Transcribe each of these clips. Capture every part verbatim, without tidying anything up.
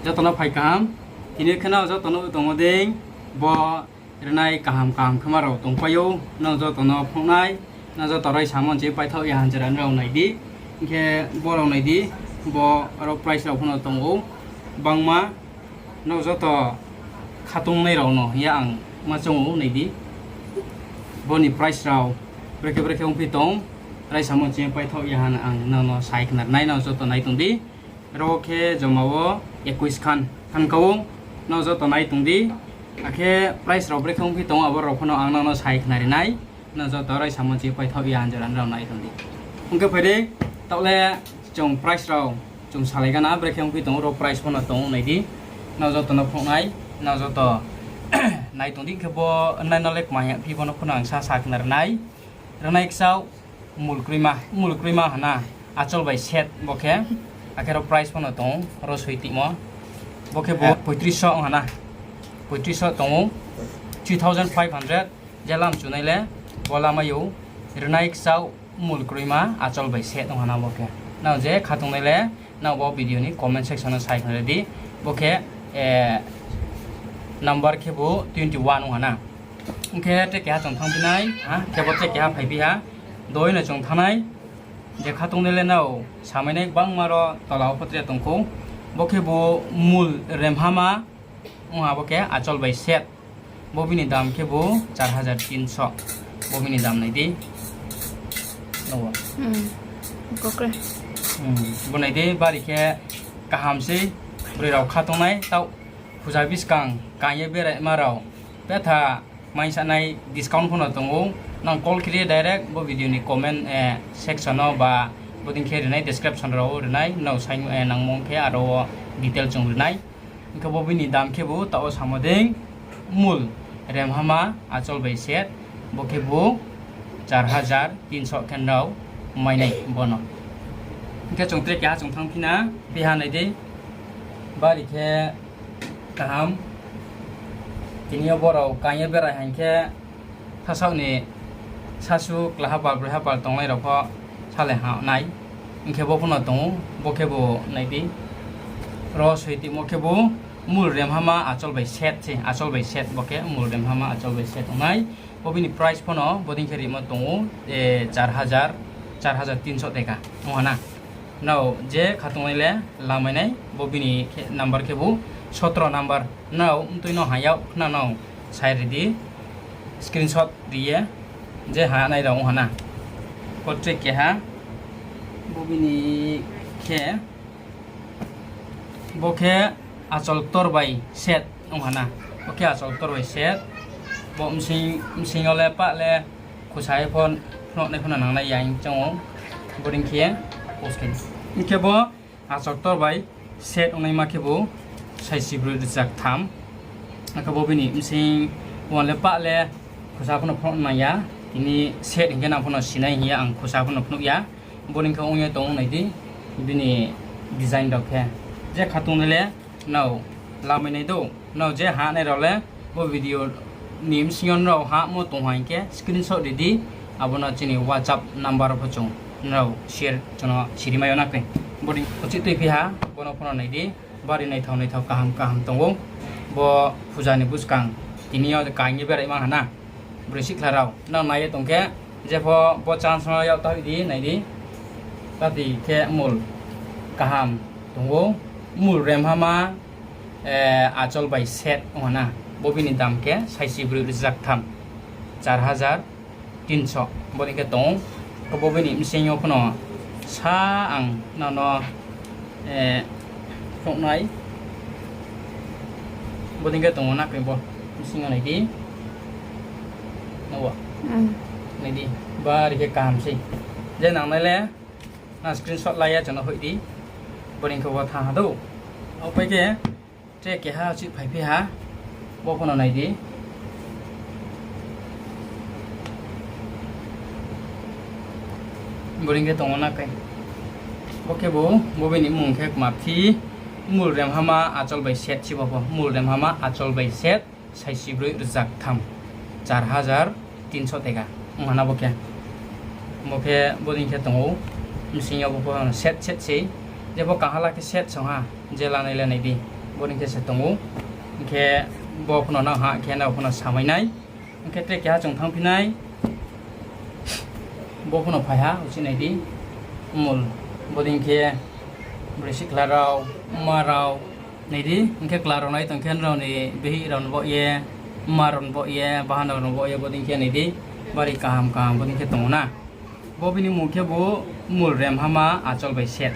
Joto no phai kaham. Tini khe nrao joto no tongmo dei, bo rinai kaham kaham khe ma rao tongpai ou, nrao joto no phnuhnai, nrao joto raisa monchi paithaoh ya hanjera nrao nai di. Hing khe bo rao nai di, bo aro price rao pho no tong ou, bangma, nrao joto khatungnai rao no hing ye ang ma choung ou, nai di. Bo ni price rao brekhe brekhe ongphi tong, raisa monchi paithaoh ya han ang nrao no sai khna ri nai, nrao joto nai tong di. Aro khe joma wo ekuis khan, khan ka ou, nrao joto nai tong di. Akhe price rao brekhe ongphi tong, abo rao pho no ang nrao no sai khna ri nai. Nrao joto raisa monchi paithaoh ya hanjera nrao nai tong di. Ong khe phai di, taoh le chung price rao chung salai gana, brekhe ongphi tong, aro price pho no tong ou, nai di. Nrao joto no phnuhnai, nrao joto nai tong di, hing khe bo nai no le kma hing ya phi, bo no pho no ang sa sa khna ri nai. Rinai kchao, mul kroima, mul kroima hana, achol bai set bo khe. Akhe aro price pho no tong ou, aro soi timo. Bo khe bo poitris so ong hana, poitris so tong ou, three thousand five hundred. Je lam chunai le bo lamai ou, rinai kchao, mul kroima, achol bai set ong hana bo khe. Nrao je khatungnai le, nrao bo video ni comment section no sai khna ri di. Bo khe number khebu twenty one ong hana. Ong khe tre keha chung thanngphi nai, ha, khe bo tre keha phaiphi ha. Doi no chung thanng nai. Je khatungnai le nrao samainai gbangma ro tola wo pho tre tong khou. Bo khebu mul remhama ong ha bo khe achol bai set. Bo bini dam khebu char hajar tinso. Bo bini dam nai di. Bo nai di, bari khe kaham sei. Broi rao khatungnai, taoh puja buskang kang ye beraima rao betha mai sanai discount pho no tong ou. Nang call khe ri direct bo video ni comment section no ba bodei khe ri nai, description rao wo ri nai, nrao sai nangmo khe aro wo detail chung ri nai. Hing khe bo bini dam khebu taoh wo samo dei, mul remhama achol bai set, bo khebu char hajar tinso khe nrao mai nai bo no. Hing khe chung tre keha chung thanngphi na, biha nai di, bari khe kaham. Tini yo bo rao kang ye berai haing khe, thasaoh ni sasu klaha pal, broi ha pal tongnai rao pho salai ha nai. Hing khe bo pho no tong ou, bo khebu nai di. Ro soi timo khebu mul remhama achol bai set se, achol bai set bo khe mul remhama achol bai set ong nai. Bo bini price pho no bodei khe rimo tong ou, char hajar, char hajar tinso teka ong hana. Nrao je khatungnai le lamai nai, bo bini number khebu sotro number. Nrao mtui no ha yag khna no sai ri di, screenshot ri ye, je ha nai rao ong hana. Bo tre keha, bo bini khe, bo khe achol ktor bai set ong hana. Bo khe achol ktor bai set. Bo bsing yo le pah le khusa ye pho phnuh nai pho no nangnai ya hing choung ou. Bodei khe, hing khe bo achol ktor bai set ongnaima khebu saisi broi rza ktham. Akhe bo bini bsing wo le pah le khusa pho no phnuh nang ya. Tini set hing khe nang pho no sinai hing ye ang khusa pho no phnuh ya. Bodei khe ong ye tong ou, nai di, bini design rao khe. Je khatungnai le nrao lamai nai dou, nrao je ha nai rao le bo video ni bsing yo nrao hamo tong ha hing khe screenshot ri di, abo no chini WhatsApp number pho chung nrao share chung no siri mai yo na khe. Bodei uchih tuiphi ha, bo no pho no nai di, bari naithao naithao kaham kaham tong ou. Bo puja ni buskang tini yo kang ye beraima hana. Broi sikhla rao nang nai ye tong khe, jepho bo chance no yak ta hoih di, nai di. Pati khe mul kaham tong ou, mul remhama achol bai set ong hana. Bo bini dam khe saisi broi rza ktham, char hajar tinso, bodei khe tong ou. Bo bini bsing yo pho no sa ang nang no phnuh nai. Bodei khe tong ou na khe bo bsing yo nai di. Nai di, bari khe kaham sei. Je nangnai le nang screenshot la ye chung no hoih di. Bodei khe bo thanng ha dou. Abo pai khe tre keha uchih phaiphi ha. Bo pho no nai di. Bodei khe tong ou na khe. Bo khebu, bo bini mmung khe kma phi, mul remhama achol bai set se bo pho. Mul remhama achol bai set, saisi broi rza ktham, char hajar tinso teka ong hana bo khe. Bo khe bodei khe tong ou, bsing yo bo pho set set sei. Jepho kaham la khe set song ha, je lanai le nai di. Bodei khe se tong ou. Hing khe bo pho no nang ha khe nrao pho no samai nai. Hing khe tre keha chung thanngphi nai. Bo pho no phai ha, uchih nai di. Mul, bodei khe broi sihkhla rao, mma rao, nai di. Hing khe chla rao nai tong khe nrao ni bihih rao ni baoh ye, mma rao ni baoh ye, bahanao rao ni baoh ye, bodei khe nai di. Bari kaham kaham bodei khe tong ou na. Bo bini mmung khe bo mul remhama achol bai set.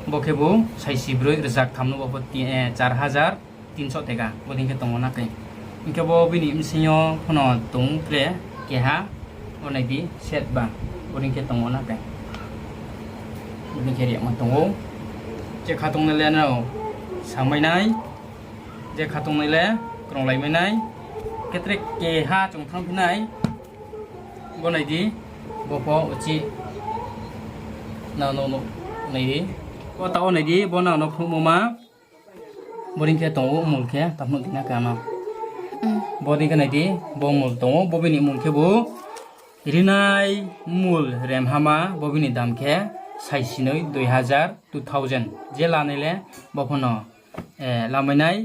Bo khe bo saisi broi rzaktham no bo pho ti-, eh, char hajar tinso tega, bodei khe tong ou na khe. Hing khe bo bini bsing yo pho no tong tre keha, bo nai di set ba, bodei khe tong ou na khe. Bodei khe riyama tong ou. Je kha tongnai le nrao samai nai, je kha tongnai le krunglai mai nai. Khe tre keha chung thanngphi nai. Bo nai di, bo pho uchih nang no, no, nai di. Bo taoh wo nai di, bo nang no phnuhmo ma. Bodei khe tong ou mul khe, ta phnuh di na khe ano. Bodei khe nai di, bo mul tong ou, bo bini mmung khe bo rinai mul remhama, bo bini dam khe saisinoi, dui hajar, two thousand. Je lanai le bo pho no, eh, lamai nai,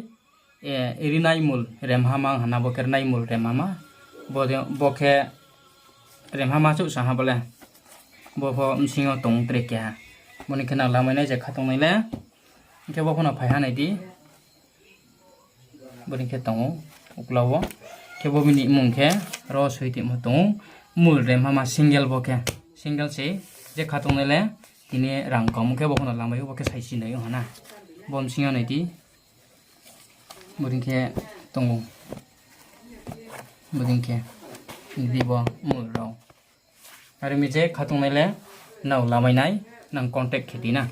eh, rinai mul remhama hana bo khe rinai mul remhama. Bo de, bo khe remhama chouh sa ha bo le. Bo pho bsing yo tong tre keha. Bodei khe nang lamai nai je kha tongnai le. Hing khe bo pho no phai ha nai di. Bodei khe tong ou, uklau wo. Khe bo bini mmung khe ro soi tongmo tong ou. Mul remhama single bo khe. Single se, je kha tongnai le, tini rang kom khe bo pho no lamai ou, bo khe saisinoi ong ha na. Bo bsing yo nai di. Bodei khe tong ou. Bodei khe, di bo mul rao. Are mi je kha tongnai le, nrao lamai nai, nang contact khe di na.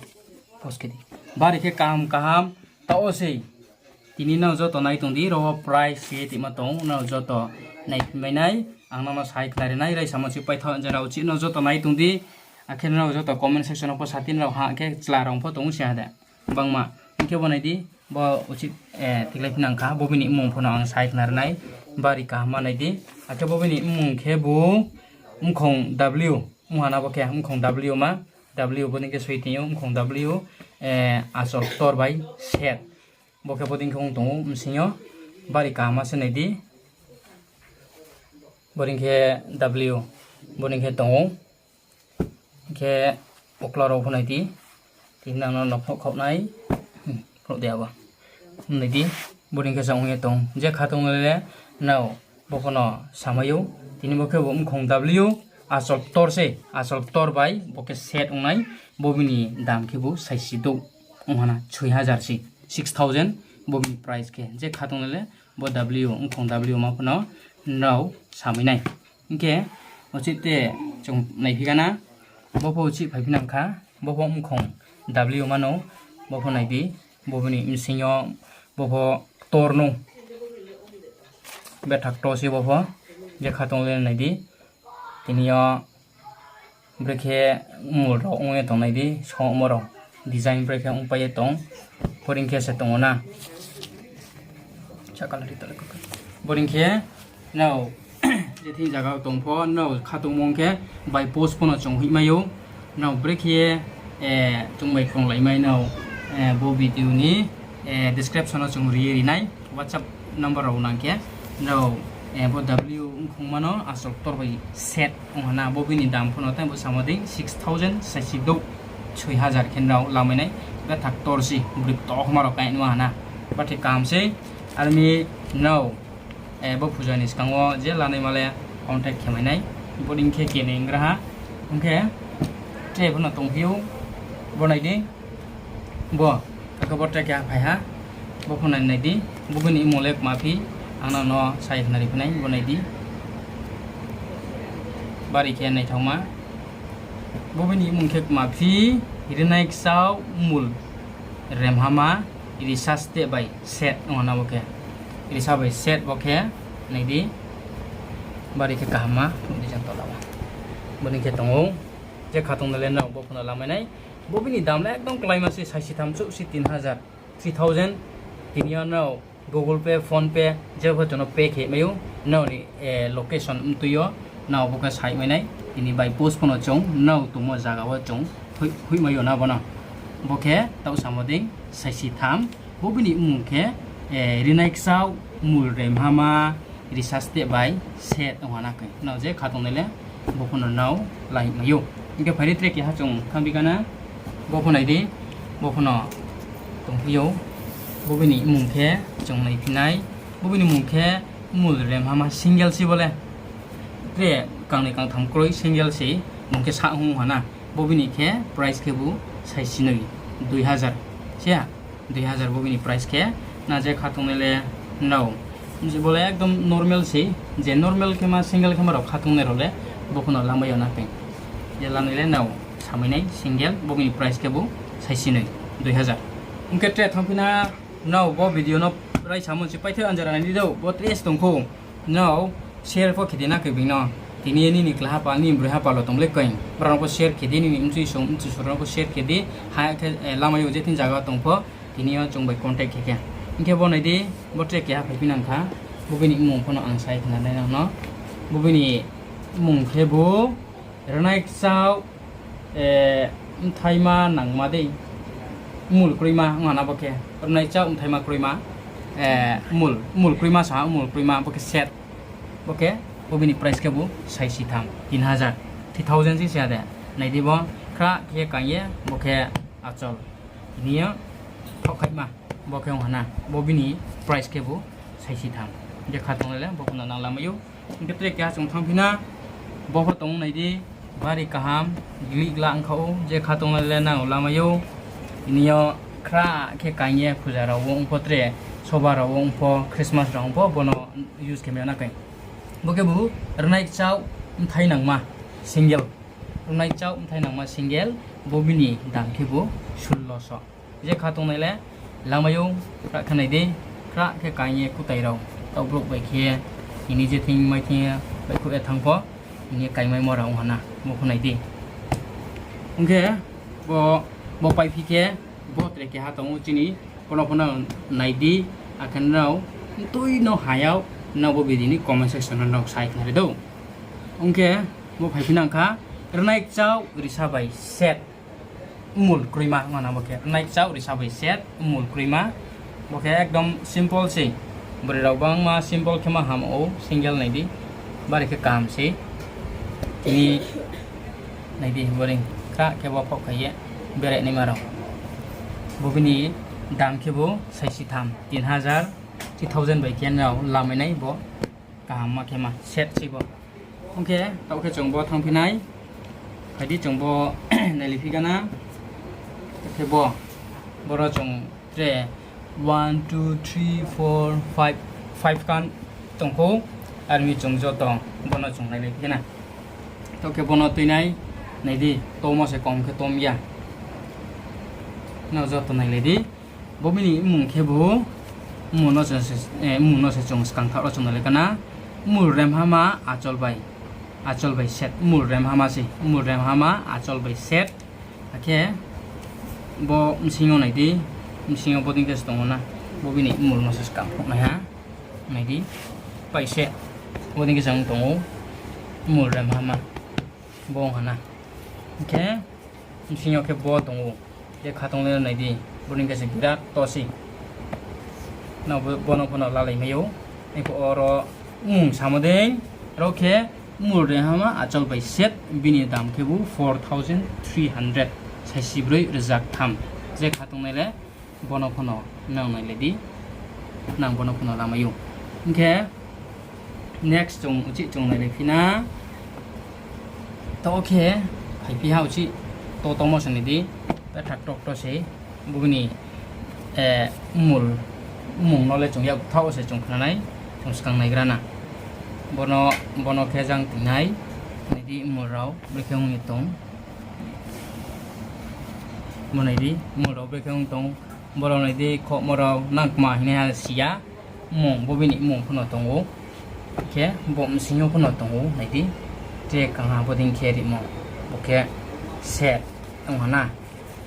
Post khe di. Bari khe kaham kaham, taoh wo sei. Tini nrao joto nai tong di, ro wo price se ye tongma tong, nrao joto naiphi mai nai, ang nrao no sai khnari nai, raisa mo se paithaoh je rao uchih nrao joto nai tong di, akhe nrao joto comment section wo pho sa di nrao ha khe chla rao pho tong ou se ha de. Bangma, hing khe bo nai di, bo uchih, eh, tikhlai phi nang kha, bo bini mmung pho no ang sai khnari nai, bari kaham ma nai di, akhe bo bini mmung khe bo mkhong W, ong ha na bo khe mkhong W ma, W bodei khe soi tong ou, mkhong W, eh, achol ktor bai set. Bo khe bodei khe ong tong ou, bsing yo bari kaham ma se nai di. Bodei khe W, bodei khe tong ou. Hing khe uklau rao pho nai di. Tini nang no no phnuh khaoh nai. Hmm, phnuh di abo. Nai di. Bodei khe se ong ye tong. Je kha tongnai le nrao bo pho no samai ou. Tini bo khe bo mkhong W, achol ktor se, achol ktor bai bo khe set ong nai. Bo bini dam khe bo saisi douh ong ha na, soi hajar se, six thousand, bo bini price khe. Je kha tongnai le bo W, mkhong W ma pho no nrao samai nai. Hing khe, uchih te chung naiphi ga na, bo pho uchih phaiphi nang kha, bo pho mkhong W ma no, bo pho nai di, bo bini bsing yo, bo pho ktor no, betha ktor se bo pho, je kha tong le nai di, tini yo, brekhe mul rao ong ye tong nai di, somo rao, design brekhe ongpai ye tong, bodei khe se tong ou na. Bodei khe, nrao, je thing zaga tong pho, nrao khatongmo khe, by post pho no chung hoihmai ou, nrao brekhe, eh, chung bai krunglai mai nrao, eh, bo video ni, eh, description wo chung ri ye ri nai, WhatsApp number rao nang khe, nrao, eh, bo W mkhongma no achol ktor bai set ong ha na, bo bini dam pho no tei bo samo dei six thousand, saisi douh, soi hajar khe nrao lamai nai, betha ktor se, broi ktohma rao kainma ha na, bathe kaham sei, are mi nrao, eh, bo puja ni skang wo je lanaima le contact khe mai nai, bodei khe keni onggra ha, ong khe, tre pho no tongphi ou, bo nai di, bo, akhe bo tre keha phai ha, bo pho nai nai di, bo bini mmung le kma phi, ang nang no sai khnari phi nai, bo nai di. Bari khe naithaoma. Bo bini mmung khe kma phi, rinai kchao mul remhama, risa steh bai set ong ha na bo khe. Risa bai set bo khe, nai di. Bari khe kahamma, nai di jang tola wo. Bodei khe tong ou. Je khatong nai le nrao bo pho no lamai nai. Bo bini dam le ekdom kláima se, saisi tham chouh se tin hajar, three thousand. Tini yo nrao Google Pay, PhonePe, je pho chung no pay khe mai ou, nrao ni, eh, location mtui yo, nrao bo khe sai mai nai, tini by post pho no chung, nrao tongmo zaga wo chung, hoih-, hoihmai ou na bo no. Bo khe taoh samo dei, saisi tham, Bo bini mmung khe, eh, Rinai Kchao Mul Remhama Risa Step bai Set ong ha na khe. Nrao je kha tongnai le bo pho no nrao lai mai ou. Hing khe phai di tre keha chung thanngphi kha na. Bo pho nai di, bo pho no tongphi ou. Bo bini mmung khe chung naiphi nai. Bo bini mmung khe Mul Remhama single se bo le. Tre kangnoi kangtham kroi single se, mmung khe sa hung ha na. Bo bini khe price khebu saisinoi, dui hazar. Siya, dui hazar bo bini price khe, na je kha tongnai le nrao. Bo le ekdom normal se, je normal khe ma single khe ma rao kha tongnai rao le, bo pho no lamai ya na khe. Je lanai le nrao samai nai single, bo bini price khebu saisinoi, dui hazar. Hing khe tre thanngphi na, nrao bo video no raisa mo se paithe anjara nai di dou, bo tre se tong khou. Nrao share pho khe di na khe being no. Tini ye nini kla hapa, nini broi hapa lo tong le khe. Brao no pho share khe di, nini mchui song, mchui song rao no pho share khe di. Ha khe, eh, lamai yo je thing zaga tong pho, tini yo chung bai contact khe khe. Hing khe bo nai di, bo tre keha phaiphi nang kha. Bo bini mmung pho no ang sai khna nai nang no. Bo bini mmung khebu Rinai Kchao, eh, Mthaima Nangma dei. Mul Kroima ong ha na bo khe. Rinai Kchao Mthaima Kroima, eh, mul, Mul Kroima sa ha, Mul Kroima bo khe set. Bo khe, bo bini price khebu saisi tham, tin hazar, three thousand se sa de. Nai di bo, khra khe kaing ye, bo khe achol. Tini yo, thaohkhaihma, bo khe ong ha na, bo bini price khebu saisi tham. Je kha tongnai le, bo pho no nang lamai ou. Hing khe tre keha chung thanngphi na, bo pho tong nai di, bari kaham, gli gla ong kha ou, je kha tongnai le nang lamai ou. Tini yo khra khe kaing ye puja rao wo ong pho tre, soba rao wo ong pho, Christmas rao ong pho, bo no use khe mai ya na khe. Bo khebu Rinai Kchao Mthai Nangma single. Rinai Kchao Mthai Nangma single, bo bini dam khebu sullo so. Je kha tongnai le, lamai ou, khra khe nai di, khra khe kaing ye kutai rao, taoh brouh bai khe, tini je thing mai thing ye, baihkhouh ye thanng pho, tini ye kaingmaimo rao ong ha na, bo pho nai di. Ong khe, bo, bo paiphi khe, bo tre keha tong ou chini, bo no pho no nai di, akhe nrao, mtui no ha yag, nrao bo video ni comment section no nrao sai khnari dou. Ong khe, bo phaiphi nang kha, Rinai Kchao Risa bai Set, Mul Kroima, ong ha na bo khe, Rinai Kchao Risa bai Set, Mul Kroima, bo khe ekdom simple se, broi rao bangma simple khe ma ham ou, single nai di, bari khe kaham se, tini nai di, boring, khra khe bo phaoh khai ye, bere naima rao. Bo bini dam khebu saisi tham, tin hazar, three thousand bai khe nrao lamai nai bo, kaham ma khe ma, set se bo. Ong khe, taoh khe chung bo thanngphi nai. Phai di chung bo nailiphi gana. Khe bo, boro chung tre one, two, three, four, five, five kan tong khou. Ar mi chung joto bo no chung nailiphi gana. Taoh khe bo no tui nai, nai di, tomo se kom khe tom ya. Nrao joto nailai di. Bo bini mmung khebu, mmung no se, eh, mmung no se chung skang thaoh rao chung nailai kana. Mul Remhama Achol bai, Achol bai Set, Mul Remhama se, Mul Remhama Achol bai Set. Akhe bo bsing yo nai di, bsing yo bodei khe se tong ou na, bo bini mul no se skang phouhnaiha, nai di, pai se, bodei khe se ong tong ou, Mul Remhama, bo ong ha na. Khe, bsing yo khe bo tong ou, je kha tong le nai di, bodei khe se birat to se. Nrao bo, bo no pho no lalai mai ou, epho oro mmung samo dei, aro khe Mul Remhama Achol bai Set, bini dam khebu four thousand three hundred, saisi broi rzaktham, je kha tongnai le, bo no pho no nang nailai di, nang bo no pho no lamai ou. Hing khe, next chung uchih chung nailaiphi na. Taoh khe, phaiphi ha uchih, to tomo se nai di, pethak tokto se, bo bini, eh, mul, mmung no le chung yak thaoh se chung khna nai, chung skang naigra na. Bo no, bo no khe jang ting nai, nai di mul rao, brekhe ong ye tong. Bo nai di, mul rao brekhe ong tong. Bo rao nai di, khohmo rao nang kma hingnaiha si ya. Mmung, bo bini mmung pho no tong ou. Khe bo bsing yo pho no tong ou, nai di. Tre kangha bodei khe rimo. Bo khe Set ong ha na.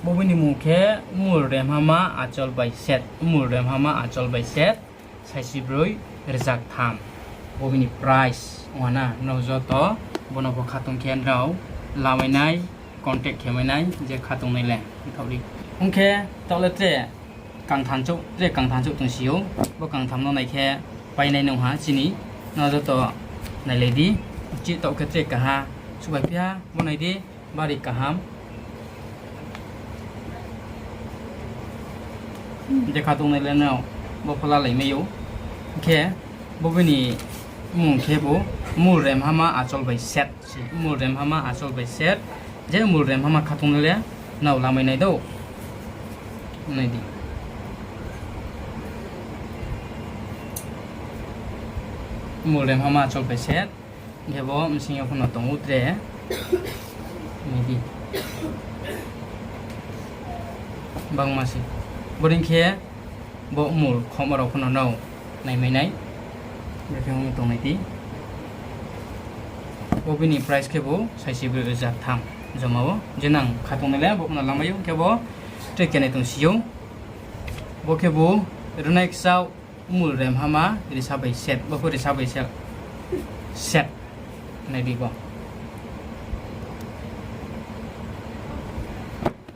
Bo bini mmung khe Mul Remhama Achol bai Set. Mul Remhama Achol bai Set. Saisi broi rzaktham. Bo bini price ong ha na. Nrao joto bo no pho kha tong khe nrao lamai nai, contact khe mai nai, je kha tongnai le. Thaoh di. Ong khe, taoh le tre Kangthanchouh, tre kangthanchouh tongsi ou. Bo kangtham no nai khe painai nung ha chini. Nrao joto nailai di. Chih taoh khe tre kaha. Suhphai phi ha, bo nai di. Bari kaham. Je kha tongnai le nrao bo pho lalai mai ou. Khe bo bini mmung khe bo mul remhama achol bai set se. Mul remhama achol bai set. Je mul remhama kha tongnai le nrao lamai nai dou. Nai di. Mul remhama achol bai set. Hing khe bo bsing yo pho no tong ou tre. Nai di. Bangma se. Bodei khe bo mul khoma rao pho no nrao naimai nai. Brekhe ong tongnai di. Bo bini price khe bo saisi broi rza tham joma wo. Je nang kha tongnai le bo pho no lamai ou, hing khe bo tre kenai tongsi ou. Bo khe bo rnai kchao mul remhama risa bai set, bo pho risa bai set. Set. Nai di bo.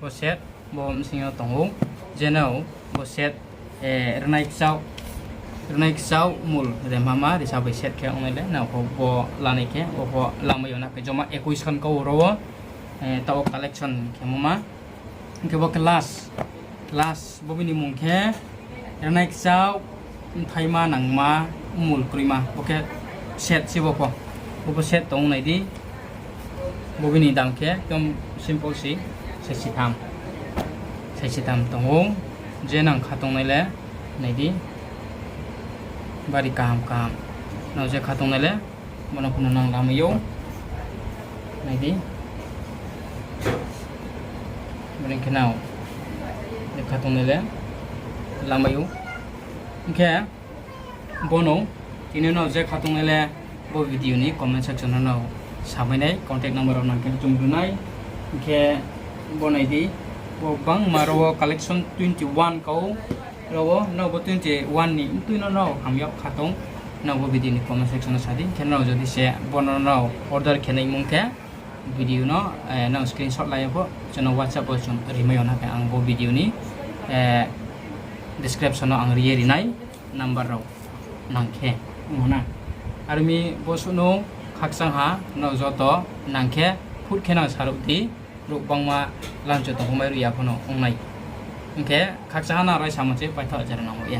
Bo set, bo bsing yo tong ou. Je nrao bo set, rnai kchao, rnai kchao mul remhama risa bai set khe ongnai le, nrao pho bo lanai khe, bo pho lamai yo na khe joma ekuis khan kau ro wo, taoh wo collection khemo ma. Hing khe bo khe last, last bo bini mmung khe rnai kchao, bthaima nangma, mul kroima, bo khe set se bo pho. Bo pho set tong ou nai di. Bo bini dam khe ekdom simple se, saisi tham. Saisi tham tong ou, je nang kha tongnai le, nai di. Bari kaham kaham. Nrao je kha tongnai le, bo no pho no nang lamai ou. Nai di. Bodei khe nrao je kha tongnai le lamai ou. Hing khe bo no, tini nrao je kha tongnai le, bo video ni comment section no nrao samai nai, contact number rao nang khe chung ri nai. Hing khe bo nai di, bo bangma ro wo collection twenty one kau ro wo, nrao bo twenty one ni mtui no nrao ham yag kha tong, nrao bo video ni comment section no sa di. Hing khe nrao jodi se bo no nrao order khe nai mung khe, video no nrao screenshot lai ye pho, chung no WhatsApp wo chung rimai yo na khe ang bo video ni description no ang ri ye ri nai number rao nang khe, ong na. Are mi bo suh no khakchang ha, nrao joto nang khe phut khe nang saruh di, brouh bangma lancho tongpho mai ruh ya pho no ong nai. Hing khe khakchang ha nang raisa mo se paithaoh jera nang ou ye.